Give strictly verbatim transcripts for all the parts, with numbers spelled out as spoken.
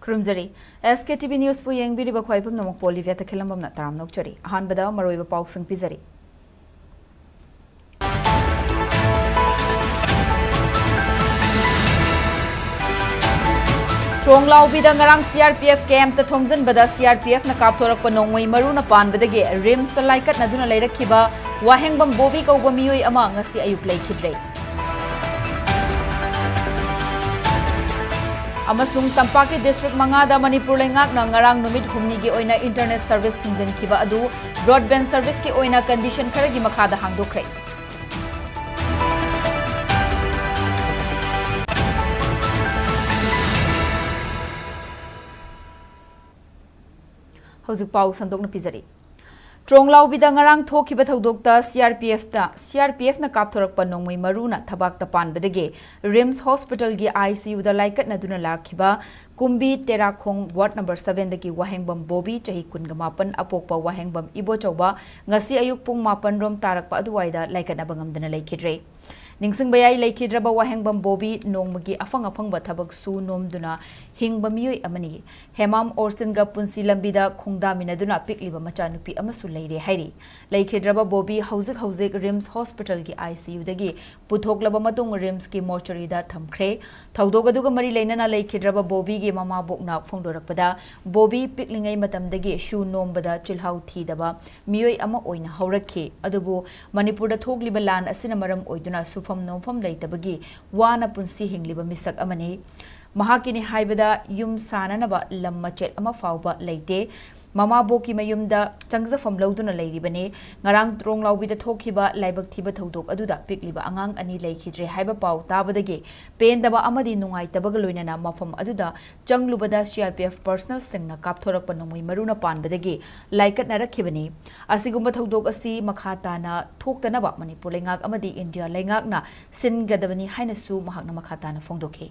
ꯈꯨꯔꯨꯝꯖꯔꯤ꯫ ꯑꯦꯁ ꯀꯦ T V ꯅ꯭ꯌꯨꯁꯄꯨ ꯌꯦꯡꯕꯤꯔꯤꯕ ꯈ꯭ꯋꯥꯏ ꯄꯨꯝꯅꯃꯛꯄꯨ ꯂꯤꯚꯤꯌꯥ ꯇꯈꯦꯜꯂꯝꯕꯝꯅ ꯇꯔꯥꯝꯅ ꯑꯣꯛꯆꯔꯤ꯫ ꯑꯍꯥꯟꯕꯗ ꯃꯔꯨꯑꯣꯏꯕ ꯄꯥꯎꯁꯤꯡ ꯄꯤꯖꯔꯤ꯫ ꯇ꯭ꯔꯣꯡꯂꯥꯎꯕꯤꯗ ꯉꯔꯥꯡ C R P F ꯀꯦꯝꯞꯇ ꯊꯣꯝꯖꯤꯟꯕꯗ C R P ꯑꯦꯐꯅ ꯀꯥꯞꯊꯣꯔꯛꯄ ꯅꯣꯡꯃꯩ ꯃꯔꯨꯅ ꯄꯥꯟꯕꯗꯒꯤ ꯔꯤꯝꯁꯇ ꯂꯥꯏꯀꯠꯅꯗꯨꯅ ꯂꯩꯔꯛꯈꯤꯕ ꯋꯥꯍꯦꯡꯕꯝ ꯕꯣꯕꯤ ꯀꯧꯕ ꯃꯤꯑꯣꯏ ꯑꯃ ꯉꯁꯤ ꯑꯌꯨꯛ ꯂꯩꯈꯤꯗ꯭ꯔꯦ꯫ ꯑꯃꯁꯨꯡ ꯇꯝꯄꯥꯛꯀꯤ ꯗꯤꯁꯇ꯭ꯔꯤꯛ ꯃꯉꯥꯗ ꯃꯅꯤꯄꯨꯔ ꯂꯩꯉꯥꯛꯅ ꯉꯔꯥꯡ ꯅꯨꯃꯤꯠ ꯍꯨꯝꯅꯤꯒꯤ ꯑꯣꯏꯅ ꯏꯟꯇꯔꯅꯦꯠ ꯁꯔꯚꯤꯁ ꯊꯤꯡꯖꯤꯟꯈꯤꯕ ꯑꯗꯨ ꯕ꯭ꯔꯣꯗꯕꯦꯟꯗ ꯁꯔꯚꯤꯁꯀꯤ ꯑꯣꯏꯅ ꯀꯟꯗꯤꯁꯟ ꯈꯔꯒꯤ ꯃꯈꯥꯗ ꯍꯥꯡꯗꯣꯛꯈ꯭ꯔꯦ꯫ ꯍꯧꯖꯤꯛ ꯄꯥꯎ ꯁꯟꯗꯣꯛꯅ ꯄꯤꯖꯔꯤ꯫ ꯇ꯭ꯔꯣꯡꯂꯥꯎꯕꯤꯗ ꯉꯔꯥꯡ ꯊꯣꯛꯈꯤꯕ ꯊꯧꯗꯣꯛꯇ C R P ꯑꯦꯐꯇ, C R P ꯑꯦꯐꯅ ꯀꯥꯞꯊꯣꯔꯛꯄ ꯅꯣꯡꯃꯩ ꯃꯔꯨꯅ ꯊꯕꯥꯛꯇ ꯄꯥꯟꯕꯗꯒꯤ ꯔꯤꯝꯁ ꯍꯣꯁꯄꯤꯇꯥꯜꯒꯤ ꯑꯥꯏ ꯁꯤ ꯌꯨꯗ ꯂꯥꯏꯀꯠꯅꯗꯨꯅ ꯂꯥꯛꯈꯤꯕ ꯀꯨꯝꯕꯤ ꯇꯦꯔꯥꯈꯣꯡ ꯋꯥꯔꯗ ꯅꯝꯕꯔ ꯁꯚꯦꯟꯗꯒꯤ ꯋꯥꯍꯦꯡꯕꯝ ꯕꯣꯕꯤ, ꯆꯍꯤ ꯀꯨꯟꯒ ꯃꯥꯄꯟ, ꯑꯄꯣꯛꯄ ꯋꯥꯍꯦꯡꯕꯝ ꯏꯕꯣꯆꯧꯕ, ꯉꯁꯤ ꯑꯌꯨꯛ ꯄꯨꯡ ꯃꯥꯄꯟ ꯔꯣꯝ ꯇꯥꯔꯛꯄ ꯑꯗꯨꯋꯥꯏꯗ ꯂꯥꯏꯀꯠꯅꯕ ꯉꯝꯗꯅ ꯂꯩꯈꯤꯗ꯭ꯔꯦ꯫ ꯅꯤꯡꯁꯤꯡꯕ ꯌꯥꯏ, ꯂꯩꯈꯤꯗ꯭ꯔꯕ ꯋꯥꯍꯦꯡꯕꯝ ꯕꯣꯕꯤ ꯅꯣꯡꯃꯒꯤ ꯑꯐꯪ ꯑꯐꯪꯕ ꯊꯕꯛ ꯁꯨ ꯅꯣꯝꯗꯨꯅ ꯍꯤꯡꯕ ꯃꯤꯑꯣꯏ ꯑꯃꯅꯤ꯫ ꯍꯦꯃꯥꯝ ꯑꯣꯔꯁꯤꯟꯒ ꯄꯨꯟꯁꯤ ꯂꯝꯕꯤꯗ ꯈꯣꯡꯗꯥꯃꯤꯟꯅꯗꯨꯅ ꯄꯤꯛꯂꯤꯕ ꯃꯆꯥꯅꯨꯄꯤ ꯑꯃꯁꯨ ꯂꯩꯔꯦ ꯍꯥꯏꯔꯤ꯫ ꯂꯩꯈꯤꯗ꯭ꯔꯕ ꯕꯣꯕꯤ ꯍꯧꯖꯤꯛ ꯍꯧꯖꯤꯛ ꯔꯤꯝꯁ ꯍꯣꯁꯄꯤꯇꯥꯜꯒꯤ ꯑꯥꯏ ꯁꯤ ꯌꯨꯗꯒꯤ ꯄꯨꯊꯣꯛꯂꯕ ꯃꯇꯨꯡ ꯔꯤꯝꯁꯀꯤ ꯃꯣꯔꯆꯔꯤꯗ ꯊꯝꯈ꯭ꯔꯦ꯫ ꯊꯧꯗꯣꯛ ꯑꯗꯨꯒ ꯃꯔꯤ ꯂꯩꯅꯅ ꯂꯩꯈꯤꯗ꯭ꯔꯕ ꯕꯣꯕꯤꯒꯤ ꯃꯃꯥꯕꯣꯛꯅ ꯐꯣꯡꯗꯣꯔꯛꯄꯗ, ꯕꯣꯕꯤ ꯄꯤꯛꯂꯤꯉꯩ ꯃꯇꯝꯗꯒꯤ ꯁꯨ ꯅꯣꯝꯕꯗ ꯆꯤꯜꯍꯥꯎ ꯊꯤꯗꯕ ꯃꯤꯑꯣꯏ ꯑꯃ ꯑꯣꯏꯅ ꯍꯧꯔꯛꯈꯤ꯫ ꯑꯗꯨꯕꯨ ꯃꯅꯤꯄꯨꯔꯗ ꯊꯣꯛꯂꯤꯕ ꯂꯥꯟ ꯑꯁꯤꯅ ꯃꯔꯝ ꯑꯣꯏꯗꯨꯅ ꯁꯨꯐꯝ ꯅꯣꯝꯐꯝ ꯂꯩꯇꯕꯒꯤ ꯋꯥꯅ ꯄꯨꯟꯁꯤ ꯍꯤꯡꯂꯤꯕ ꯃꯤꯁꯛ ꯑꯃꯅꯤ꯫ ꯃꯍꯥꯛꯀꯤꯅꯤ ꯍꯥꯏꯕꯗ ꯌꯨꯝ ꯁꯥꯅꯅꯕ ꯂꯝ ꯃꯆꯦꯠ ꯑꯃ ꯐꯥꯎꯕ ꯂꯩꯇꯦ꯫ ꯃꯃꯥꯕꯣꯛꯀꯤ ꯃꯌꯨꯝꯗ ꯆꯪꯖꯐꯝ ꯂꯧꯗꯨꯅ ꯂꯩꯔꯤꯕꯅꯤ꯫ ꯉꯔꯥꯡ ꯇ꯭ꯔꯣꯡꯂꯥꯎꯕꯤꯗ ꯊꯣꯛꯈꯤꯕ ꯂꯥꯏꯕꯛ ꯊꯤꯕ ꯊꯧꯗꯣꯛ ꯑꯗꯨꯗ ꯄꯤꯛꯂꯤꯕ ꯑꯉꯥꯡ ꯑꯅꯤ ꯂꯩꯈꯤꯗ꯭ꯔꯦ ꯍꯥꯏꯕ ꯄꯥꯎ ꯇꯥꯕꯗꯒꯤ ꯄꯦꯟꯗꯕ ꯑꯃꯗꯤ ꯅꯨꯡꯉꯥꯏꯇꯕꯒ ꯂꯣꯏꯅꯅ ꯃꯐꯝ ꯑꯗꯨꯗ ꯆꯪꯂꯨꯕꯗ ꯁꯤ ꯑꯥꯔ ꯄꯤ ꯑꯦꯐ ꯄꯔꯁꯅꯦꯜꯁꯤꯡꯅ ꯀꯥꯞꯊꯣꯔꯛꯄ ꯅꯣꯡꯃꯩ ꯃꯔꯨꯅ ꯄꯥꯟꯕꯗꯒꯤ ꯂꯥꯏꯀꯠꯅꯔꯛꯈꯤꯕꯅꯤ꯫ ꯑꯁꯤꯒꯨꯝꯕ ꯊꯧꯗꯣꯛ ꯑꯁꯤ ꯃꯈꯥ ꯇꯥꯅ ꯊꯣꯛꯇꯅꯕ ꯃꯅꯤꯄꯨꯔ ꯂꯩꯉꯥꯛ ꯑꯃꯗꯤ ꯏꯟꯗꯤꯌꯥ ꯂꯩꯉꯥꯛꯅ ꯁꯤꯟꯒꯗꯕꯅꯤ ꯍꯥꯏꯅꯁꯨ ꯃꯍꯥꯛꯅ ꯃꯈꯥ ꯇꯥꯅ ꯐꯣꯡꯗꯣꯛꯈꯤ꯫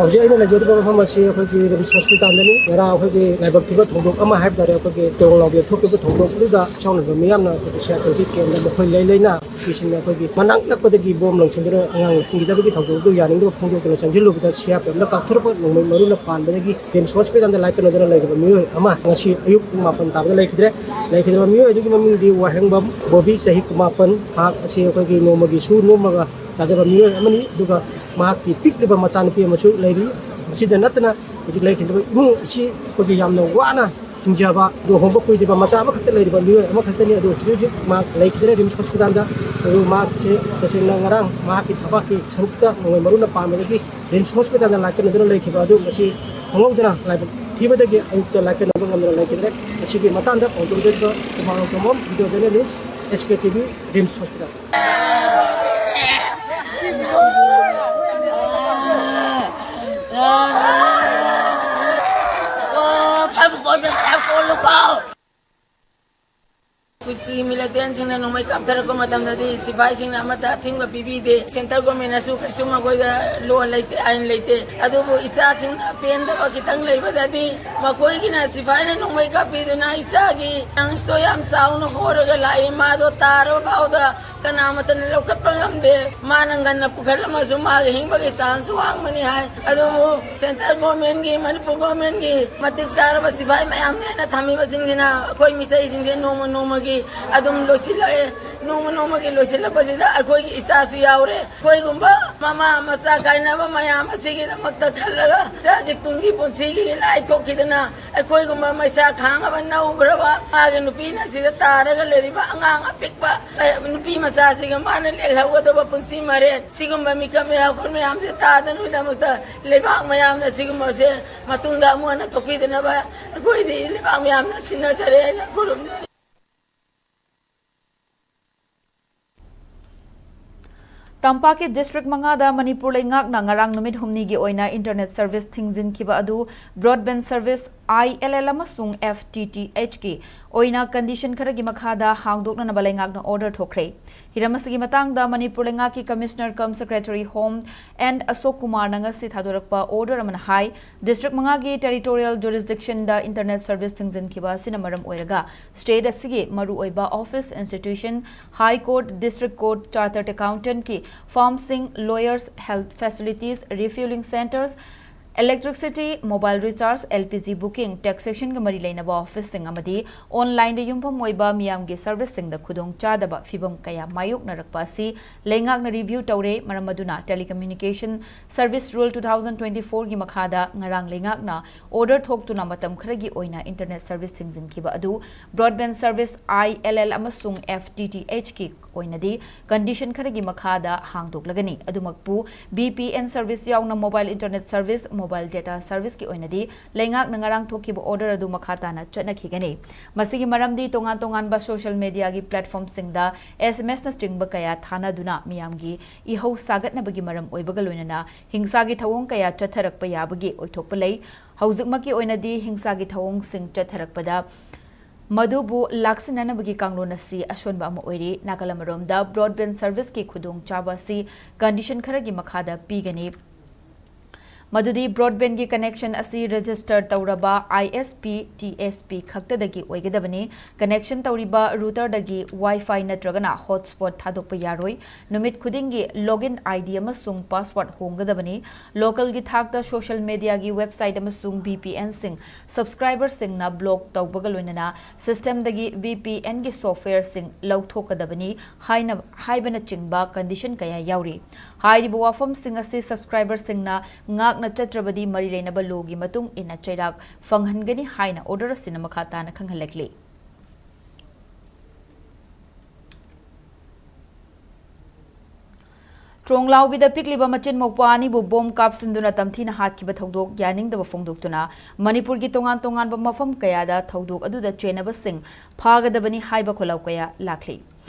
ꯍꯧꯖꯤꯛ ꯑꯩꯅ ꯂꯩꯖꯔꯤꯕ ꯃꯐꯝ ꯑꯁꯤ ꯑꯩꯈꯣꯏꯒꯤ ꯔꯤꯝꯁ ꯍꯣꯁꯄꯤꯇꯥꯜꯗꯅꯤ꯫ ꯉꯔꯥꯡ ꯑꯩꯈꯣꯏꯒꯤ ꯂꯥꯏꯕꯛ ꯊꯤꯕ ꯊꯧꯗꯣꯛ ꯑꯃ ꯍꯥꯏꯕ ꯇꯥꯔꯦ, ꯑꯩꯈꯣꯏꯒꯤ ꯇꯣꯡꯂꯥꯎꯕꯤ ꯊꯣꯛꯈꯤꯕ ꯊꯧꯗꯣꯛ ꯑꯗꯨꯗ ꯏꯆꯥꯎꯅꯕ ꯃꯤꯌꯥꯝꯅ ꯑꯩꯈꯣꯏꯒꯤ ꯁꯦꯜ ꯊꯨꯝꯒꯤ ꯀꯦꯝꯗ ꯃꯈꯣꯏ ꯂꯩ ꯂꯩꯅ ꯅꯨꯄꯤꯁꯤꯡꯅ ꯑꯩꯈꯣꯏꯒꯤ ꯃꯅꯥꯛ ꯅꯛꯄꯗꯒꯤ ꯕꯣꯝ ꯂꯪꯁꯤꯟꯗꯨꯅ ꯑꯉꯥꯡ ꯂꯥꯏꯌꯦꯡꯈꯤꯗꯕꯒꯤ ꯊꯧꯗꯣꯛ ꯑꯗꯨ ꯌꯥꯅꯤꯡꯗꯕ ꯐꯣꯡꯗꯣꯛꯇꯨꯅ ꯆꯪꯁꯤꯜꯂꯨꯕꯗ ꯁꯤ ꯑꯥꯔ ꯄꯤ ꯑꯦꯐꯅ ꯀꯥꯞꯊꯣꯔꯛꯄ ꯅꯣꯡꯃꯩ ꯃꯔꯨꯅ ꯄꯥꯟꯕꯗꯒꯤ ꯔꯤꯝꯁ ꯍꯣꯁꯄꯤꯇꯥꯜꯗ ꯂꯥꯏꯀꯠꯅꯗꯨꯅ ꯂꯩꯔꯤꯕ ꯃꯤꯑꯣꯏ ꯑꯃ ꯉꯁꯤ ꯑꯌꯨꯛ ꯄꯨꯡ ꯃꯥꯄꯟ ꯇꯥꯕꯗ ꯂꯩꯈꯤꯗ꯭ꯔꯦ꯫ ꯂꯩꯈꯤꯗ꯭ꯔꯕ ꯃꯤꯑꯣꯏ ꯑꯗꯨꯒꯤ ꯃꯃꯤꯡꯗꯤ ꯋꯥꯍꯦꯡꯕꯝ ꯕꯣꯕꯤ, ꯆꯍꯤ ꯀꯨꯟꯃꯥꯄꯟ꯫ ꯃꯍꯥꯛ ꯑꯁꯤ ꯑꯩꯈꯣꯏꯒꯤ ꯅꯣꯡꯃꯒꯤ ꯁꯨ ꯅꯣꯝꯃꯒ ꯆꯥꯖꯕ ꯃꯤꯑꯣꯏ ꯑꯃꯅꯤ꯫ ꯑꯗꯨꯒ ꯃꯍꯥꯛꯀꯤ ꯄꯤꯛꯂꯤꯕ ꯃꯆꯥꯅꯨꯄꯤ ꯑꯃꯁꯨ ꯂꯩꯔꯤ꯫ ꯃꯁꯤꯗ ꯅꯠꯇꯅ ꯍꯧꯖꯤꯛ ꯂꯩꯈꯤꯗ꯭ꯔꯕ ꯏꯃꯨꯡ ꯑꯁꯤ ꯑꯩꯈꯣꯏꯒꯤ ꯌꯥꯝꯅ ꯋꯥꯅ ꯍꯤꯡꯖꯕ, ꯂꯨꯍꯣꯡꯕ ꯀꯨꯏꯗ꯭ꯔꯤꯕ ꯃꯆꯥ ꯑꯃꯈꯛꯇ ꯂꯩꯔꯤꯕ ꯃꯤꯑꯣꯏ ꯑꯃꯈꯛꯇꯅꯤ꯫ ꯑꯗꯨ ꯍꯧꯖꯤꯛ ꯍꯧꯖꯤꯛ ꯃꯍꯥꯛ ꯂꯩꯈꯤꯗ꯭ꯔꯦ ꯔꯤꯝꯁ ꯍꯣꯁꯄꯤꯇꯥꯜꯗ꯫ ꯑꯗꯨ ꯃꯍꯥꯛꯁꯦ ꯇꯁꯦꯡꯅ ꯉꯔꯥꯡ ꯃꯍꯥꯛꯀꯤ ꯊꯕꯥꯛꯀꯤ ꯁꯔꯨꯛꯇ ꯅꯣꯡꯃꯩ ꯃꯔꯨꯅ ꯄꯥꯟꯕꯗꯒꯤ ꯔꯤꯝꯁ ꯍꯣꯁꯄꯤꯇꯥꯜꯗ ꯂꯥꯏꯀꯠꯅꯗꯨꯅ ꯂꯩꯈꯤꯕ ꯑꯗꯨ ꯉꯁꯤ ꯈꯪꯍꯧꯗꯅ ꯂꯥꯏꯕꯛ ꯊꯤꯕꯗꯒꯤ ꯑꯌꯨꯛꯇ ꯂꯥꯏꯀꯠꯅꯕ ꯉꯝꯗꯅ ꯂꯩꯈꯤꯗ꯭ꯔꯦ꯫ ꯃꯁꯤꯒꯤ ꯃꯇꯥꯡꯗ ꯄꯥꯎꯗꯝꯖꯔꯤꯕ ꯀꯨꯃꯥꯔ ꯇꯣꯃꯣꯝ, ꯚꯤꯗꯤꯑꯣ ꯖꯔꯅꯦꯂꯤꯁ, ꯑꯦꯁ ꯀꯦ ꯇꯤ ꯚꯤ, ꯔꯤꯝꯁ ꯍꯣꯁꯄꯤꯇꯥꯜ꯫ ꯀꯨꯀꯤ ꯃꯤꯂꯤꯇꯦꯟꯁꯤꯡꯅ ꯅꯣꯡꯃꯩ ꯀꯥꯞꯊꯔꯛꯄ ꯃꯇꯝꯗꯗꯤ ꯁꯤꯐꯥꯏꯁꯤꯡꯅ ꯑꯃꯠꯇ ꯑꯊꯤꯡꯕ ꯄꯤꯕꯤꯗꯦ꯫ ꯁꯦꯟꯇ꯭ꯔꯦꯜ ꯒꯣꯔꯃꯦꯟꯅꯁꯨ ꯀꯩꯁꯨ ꯃꯈꯣꯏꯗ ꯂꯣ ꯂꯩꯇꯦ, ꯑꯥꯏꯟ ꯂꯩꯇꯦ꯫ ꯑꯗꯨꯕꯨ ꯏꯆꯥꯁꯤꯡꯅ ꯄꯦꯟꯗꯕ ꯈꯤꯇꯪ ꯂꯩꯕꯗꯗꯤ ꯃꯈꯣꯏꯒꯤꯅ ꯁꯤꯐꯥꯏꯅ ꯅꯣꯡꯃꯩ ꯀꯥꯞꯄꯤꯗꯨꯅ ꯏꯆꯥꯒꯤ ꯂꯪꯁꯇꯣ ꯌꯥꯝ ꯆꯥꯎꯅ ꯍꯣꯔꯒ ꯂꯥꯛꯏ꯫ ꯃꯥꯗꯣ ꯇꯥꯔꯕ ꯐꯥꯎꯗ ꯀꯅꯥꯃꯠꯇꯅ ꯂꯧꯈꯠꯄ ꯉꯝꯗꯦ꯫ ꯃꯥꯅ ꯉꯟꯅ ꯄꯨꯈꯠꯂꯝꯃꯁꯨ ꯃꯥꯒꯤ ꯍꯤꯡꯕꯒꯤ ꯆꯥꯟꯁ ꯋꯥꯡꯕꯅꯤ ꯍꯥꯏ꯫ ꯑꯗꯨꯕꯨ ꯁꯦꯟꯇ꯭ꯔꯦꯜ ꯒꯣꯔꯃꯦꯟꯒꯤ, ꯃꯅꯤꯄꯨꯔ ꯒꯣꯔꯃꯦꯟꯒꯤ ꯃꯇꯤꯛ ꯆꯥꯔꯕ ꯁꯤꯐꯥꯏ ꯃꯌꯥꯝꯅꯦꯅ ꯊꯝꯃꯤꯕꯁꯤꯡꯁꯤꯅ ꯑꯩꯈꯣꯏ ꯃꯤꯇꯩꯁꯤꯡꯁꯦ ꯅꯣꯡꯃ ꯅꯣꯡꯃꯒꯤ ꯑꯗꯨꯝ ꯂꯣꯏꯁꯤꯜꯂꯛꯑꯦ꯫ ꯅꯣꯡꯃ ꯅꯣꯡꯃꯒꯤ ꯂꯣꯏꯁꯤꯜꯂꯛꯄꯁꯤꯗ ꯑꯩꯈꯣꯏꯒꯤ ꯏꯆꯥꯁꯨ ꯌꯥꯎꯔꯦ꯫ ꯑꯩꯈꯣꯏꯒꯨꯝꯕ ꯃꯃꯥ ꯃꯆꯥ ꯀꯥꯏꯅꯕ ꯃꯌꯥꯝ ꯑꯁꯤꯒꯤꯗꯃꯛꯇ ꯈꯜꯂꯒ ꯏꯆꯥꯒꯤ ꯇꯨꯡꯒꯤ ꯄꯨꯟꯁꯤꯒꯤ ꯂꯥꯏ ꯊꯣꯛꯈꯤꯗꯅ ꯑꯩꯈꯣꯏꯒꯨꯝꯕ ꯃꯩꯁꯥ ꯈꯥꯡꯉꯕ ꯅꯧꯈ꯭ꯔꯕ ꯃꯥꯒꯤ ꯅꯨꯄꯤꯅ ꯁꯤꯗ ꯇꯥꯔꯒ ꯂꯩꯔꯤꯕ ꯑꯉꯥꯡ ꯑꯄꯤꯛꯄ, ꯑꯦ, ꯅꯨꯄꯤ ꯃꯆꯥꯁꯤꯒ ꯃꯥꯅ ꯂꯦꯜꯍꯧꯒꯗꯕ ꯄꯨꯟꯁꯤ ꯃꯔꯦꯟ ꯁꯤꯒꯨꯝꯕ ꯃꯤꯀꯞ ꯃꯤꯔꯥꯎꯈꯣꯜ ꯃꯌꯥꯝꯁꯦ ꯇꯥꯗꯅꯕꯒꯤꯗꯃꯛꯇ ꯂꯩꯕꯥꯛ ꯃꯌꯥꯝꯅ ꯁꯤꯒꯨꯝꯕꯁꯦ ꯃꯇꯨꯡꯗ ꯑꯃꯨꯛ ꯍꯟꯅ ꯊꯣꯛꯄꯤꯗꯅꯕ ꯑꯩꯈꯣꯏꯗꯤ ꯂꯩꯕꯥꯛ ꯃꯌꯥꯝꯅ ꯁꯤꯟꯅꯖꯔꯦ ꯍꯥꯏꯅ ꯈꯨꯔꯨꯝꯖꯔꯤ꯫ ꯇꯝꯄꯥꯛꯀꯤ ꯗꯤꯁꯇ꯭ꯔꯤꯛ ꯃꯉꯥꯗ ꯃꯅꯤꯄꯨꯔ ꯂꯩꯉꯥꯛꯅ ꯉꯔꯥꯡ ꯅꯨꯃꯤꯠ ꯍꯨꯝꯅꯤꯒꯤ ꯑꯣꯏꯅ ꯏꯟꯇꯔꯅꯦꯠ ꯁꯔꯚꯤꯁ ꯊꯤꯡꯖꯤꯟꯈꯤꯕ ꯑꯗꯨ ꯕ꯭ꯔꯣꯗꯕꯦꯟꯗ ꯁꯔꯚꯤꯁ, ꯑꯥꯏ ꯑꯦꯜ ꯑꯦꯜ, ꯑꯃꯁꯨꯡ ꯑꯦꯐ ꯇꯤ ꯇꯤ ꯑꯦꯆꯀꯤ ꯑꯣꯏꯅ ꯀꯟꯗꯤꯁꯟ ꯈꯔꯒꯤ ꯃꯈꯥꯗ ꯍꯥꯡꯗꯣꯛꯅꯅꯕ ꯂꯩꯉꯥꯛꯅ ꯑꯣꯔꯗꯔ ꯊꯣꯛꯈ꯭ꯔꯦ꯫ ꯍꯤꯔꯝ ꯑꯁꯤꯒꯤ ꯃꯇꯥꯡꯗ ꯃꯅꯤꯄꯨꯔ ꯂꯩꯉꯥꯛꯀꯤ commissioner cum secretary home N Ashok ꯀꯨꯃꯥꯔꯅ ꯉꯁꯤ ꯊꯥꯗꯣꯔꯛꯄ ꯑꯣꯔꯗꯔ ꯑꯃꯅ ꯍꯥꯏ, ꯗꯤꯁꯇ꯭ꯔꯤꯛ ꯃꯉꯥꯒꯤ ꯇꯦꯔꯤꯇꯣꯔꯤꯌꯦꯜ ꯖꯨꯔꯤꯁꯗꯤꯛꯁꯟꯗ ꯏꯟꯇꯔꯅꯦꯠ ꯁꯔꯚꯤꯁ ꯊꯤꯡꯖꯤꯟꯈꯤꯕ ꯑꯁꯤꯅ ꯃꯔꯝ ꯑꯣꯏꯔꯒ ꯁ꯭ꯇꯦꯠ ꯑꯁꯤꯒꯤ ꯃꯔꯨꯑꯣꯏꯕ office institution, high court, district court, chartered ꯑꯦꯀꯥꯎꯟꯇꯦꯟꯠꯀꯤ ꯐꯥꯔꯝꯁꯤꯡ, lawyers, health facilities, refuelling centres, electricity, mobile recharge, L P G booking, ꯇꯦꯛꯁꯦꯁꯟꯒ ꯃꯔꯤ ꯂꯩꯅꯕ ꯑꯣꯐꯤꯁꯁꯤꯡ ꯑꯃꯗꯤ ꯑꯣꯟꯂꯥꯏꯟꯗ ꯌꯨꯝꯐꯝ ꯑꯣꯏꯕ ꯃꯤꯌꯥꯝꯒꯤ ꯁꯔꯚꯤꯁꯁꯤꯡꯗ ꯈꯨꯗꯣꯡꯆꯥꯗꯕ ꯐꯤꯚꯝ ꯀꯌꯥ ꯃꯥꯌꯣꯛꯅꯔꯛꯄ ꯑꯁꯤ ꯂꯩꯉꯥꯛꯅ ꯔꯤꯚ꯭ꯌꯨ ꯇꯧꯔꯦ꯫ ꯃꯔꯝ ꯑꯗꯨꯅ telecommunication service rule two thousand twenty fourꯒꯤ ꯃꯈꯥꯗ ꯉꯔꯥꯡ ꯂꯩꯉꯥꯛꯅ ꯑꯣꯔꯗꯔ ꯊꯣꯛꯇꯨꯅ ꯃꯇꯝ ꯈꯔꯒꯤ ꯑꯣꯏꯅ ꯏꯟꯇꯔꯅꯦꯠ ꯁꯔꯚꯤꯁ ꯊꯤꯡꯖꯤꯟꯈꯤꯕ ꯑꯗꯨ ꯕ꯭ꯔꯣꯗꯕꯦꯟꯗ ꯁꯔꯚꯤꯁ, ꯑꯥꯏ ꯑꯦꯜ ꯑꯦꯜ, ꯑꯃꯁꯨꯡ ꯑꯦꯐ ꯇꯤ ꯇꯤ ꯑꯦꯆꯀꯤ ꯑꯣꯏꯅꯗꯤ ꯀꯟꯗꯤꯁꯟ ꯈꯔꯒꯤ ꯃꯈꯥꯗ ꯍꯥꯡꯗꯣꯛꯂꯒꯅꯤ꯫ ꯑꯗꯨꯃꯛꯄꯨ, ꯚꯤ ꯄꯤ ꯑꯦꯟ ꯁꯔꯚꯤꯁ ꯌꯥꯎꯅ mobile internet service, mobile data ꯁꯔꯚꯤꯁꯀꯤ ꯑꯣꯏꯅꯗꯤ ꯂꯩꯉꯥꯛꯅ ꯉꯔꯥꯡ ꯊꯣꯛꯈꯤꯕ ꯑꯣꯔꯗꯔ ꯑꯗꯨ ꯃꯈꯥ ꯇꯥꯅ ꯆꯠꯅꯈꯤꯒꯅꯤ꯫ ꯃꯁꯤꯒꯤ ꯃꯔꯝꯗꯤ ꯇꯣꯉꯥꯟ ꯇꯣꯉꯥꯟꯕ ꯁꯣꯁꯤꯌꯦꯜ ꯃꯤꯗꯤꯌꯥꯒꯤ ꯄ꯭ꯂꯦꯠꯐꯣꯔꯝꯁꯤꯡꯗ ꯑꯦꯁ ꯑꯦꯝ ꯑꯦꯁꯅꯆꯤꯡꯕ ꯀꯌꯥ ꯊꯥꯅꯗꯨꯅ ꯃꯤꯌꯥꯝꯒꯤ ꯏꯍꯧ ꯁꯥꯒꯠꯅꯕꯒꯤ ꯃꯔꯝ ꯑꯣꯏꯕꯒ ꯂꯣꯏꯅꯅ ꯍꯤꯡꯁꯥꯒꯤ ꯊꯧꯑꯣꯡ ꯀꯌꯥ ꯆꯠꯊꯔꯛꯄ ꯌꯥꯕꯒꯤ ꯑꯣꯏꯊꯣꯛꯄ ꯂꯩ꯫ ꯍꯧꯖꯤꯛꯃꯛꯀꯤ ꯑꯣꯏꯅꯗꯤ ꯍꯤꯡꯁꯥꯒꯤ ꯊꯧꯑꯣꯡꯁꯤꯡ ꯆꯠꯊꯔꯛꯄꯗ ꯃꯗꯨꯕꯨ ꯂꯥꯛꯁꯤꯟꯅꯅꯕꯒꯤ ꯀꯥꯡꯂꯣꯟ ꯑꯁꯤ ꯑꯁꯣꯟꯕ ꯑꯃ ꯑꯣꯏꯔꯤ꯫ ꯅꯥꯀꯜ ꯑꯃꯔꯣꯝꯗ, ꯕ꯭ꯔꯣꯗꯕꯦꯟꯗ ꯁꯔꯚꯤꯁꯀꯤ ꯈꯨꯗꯣꯡꯆꯥꯕ ꯑꯁꯤ ꯀꯟꯗꯤꯁꯟ ꯈꯔꯒꯤ ꯃꯈꯥꯗ ꯄꯤꯒꯅꯤ, ꯃꯗꯨꯗꯤ ꯕ꯭ꯔꯣꯗꯕꯦꯟꯗꯒꯤ ꯀꯅꯦꯛꯁꯟ ꯑꯁꯤ ꯔꯦꯖꯤꯁꯇꯔ ꯇꯧꯔꯕ ꯑꯥꯏ S P, T S P ꯈꯛꯇꯗꯒꯤ ꯑꯣꯏꯒꯗꯕꯅꯤ꯫ ꯀꯅꯦꯛꯁꯟ ꯇꯧꯔꯤꯕ ꯔꯨꯇꯔꯗꯒꯤ ꯋꯥꯏ ꯐꯥꯏ ꯅꯠꯇ꯭ꯔꯒꯅ ꯍꯣꯠꯁꯄꯣꯠ ꯊꯥꯗꯣꯛꯄ ꯌꯥꯔꯣꯏ꯫ ꯅꯨꯃꯤꯠ ꯈꯨꯗꯤꯡꯒꯤ ꯂꯣꯒꯏꯟ ꯑꯥꯏ ꯗꯤ ꯑꯃꯁꯨꯡ ꯄꯥꯁꯋꯥꯔꯗ ꯍꯣꯡꯒꯗꯕꯅꯤ꯫ ꯂꯣꯀꯦꯜꯒꯤ ꯊꯥꯛꯇ ꯁꯣꯁꯤꯌꯦꯜ ꯃꯤꯗꯤꯌꯥꯒꯤ ꯋꯦꯕꯁꯥꯏꯠ ꯑꯃꯁꯨꯡ ꯚꯤ ꯄꯤ ꯑꯦꯟꯁꯤꯡ ꯁꯕꯁꯀ꯭ꯔꯥꯏꯕꯔꯁꯤꯡꯅ ꯕ꯭ꯂꯣꯛ ꯇꯧꯕꯒ ꯂꯣꯏꯅꯅ ꯁꯤꯁꯇꯦꯝꯗꯒꯤ ꯚꯤ ꯄꯤ ꯑꯦꯟꯒꯤ ꯁꯣꯐꯋꯦꯌꯔꯁꯤꯡ ꯂꯧꯊꯣꯛꯀꯗꯕꯅꯤ ꯍꯥꯏꯅ, ꯍꯥꯏꯕꯅꯆꯤꯡꯕ ꯀꯟꯗꯤꯁꯟ ꯀꯌꯥ ꯌꯥꯎꯔꯤ꯫ ꯍꯥꯏꯔꯤꯕ ꯋꯥꯐꯝꯁꯤꯡ ꯑꯁꯤ ꯁꯕꯁꯀ꯭ꯔꯥꯏꯕꯔꯁꯤꯡꯅ ꯉꯥꯛꯅ ꯆꯠꯇ꯭ꯔꯕꯗꯤ ꯃꯔꯤ ꯂꯩꯅꯕ ꯂꯣꯒꯤ ꯃꯇꯨꯡ ꯏꯟꯅ ꯆꯩꯔꯥꯛ ꯐꯪꯍꯟꯒꯅꯤ ꯍꯥꯏꯅ ꯑꯣꯔꯗꯔ ꯑꯁꯤꯅ ꯃꯈꯥ ꯇꯥꯅ ꯈꯪꯍꯜꯂꯛꯂꯤ꯫ ꯇ꯭ꯔꯣꯡꯂꯥꯎꯕꯤꯗ ꯄꯤꯛꯂꯤꯕ ꯃꯆꯤꯟ ꯃꯧꯄ꯭ꯋꯥ ꯑꯅꯤꯕꯨ ꯕꯣꯝ ꯀꯥꯞꯁꯤꯟꯗꯨꯅ ꯇꯝꯊꯤꯅ ꯍꯥꯠꯈꯤꯕ ꯊꯧꯗꯣꯛ ꯌꯥꯅꯤꯡꯗꯕ ꯐꯣꯡꯗꯣꯛꯇꯨꯅ ꯃꯅꯤꯄꯨꯔꯒꯤ ꯇꯣꯉꯥꯟ ꯇꯣꯉꯥꯟꯕ ꯃꯐꯝ ꯀꯌꯥꯗ ꯊꯧꯗꯣꯛ ꯑꯗꯨꯗ ꯆꯦꯟꯅꯕꯁꯤꯡ ꯐꯥꯒꯗꯕꯅꯤ ꯍꯥꯏꯕ ꯈꯣꯜꯂꯥꯎ ꯀꯌꯥ ꯂꯥꯛꯂꯤ꯫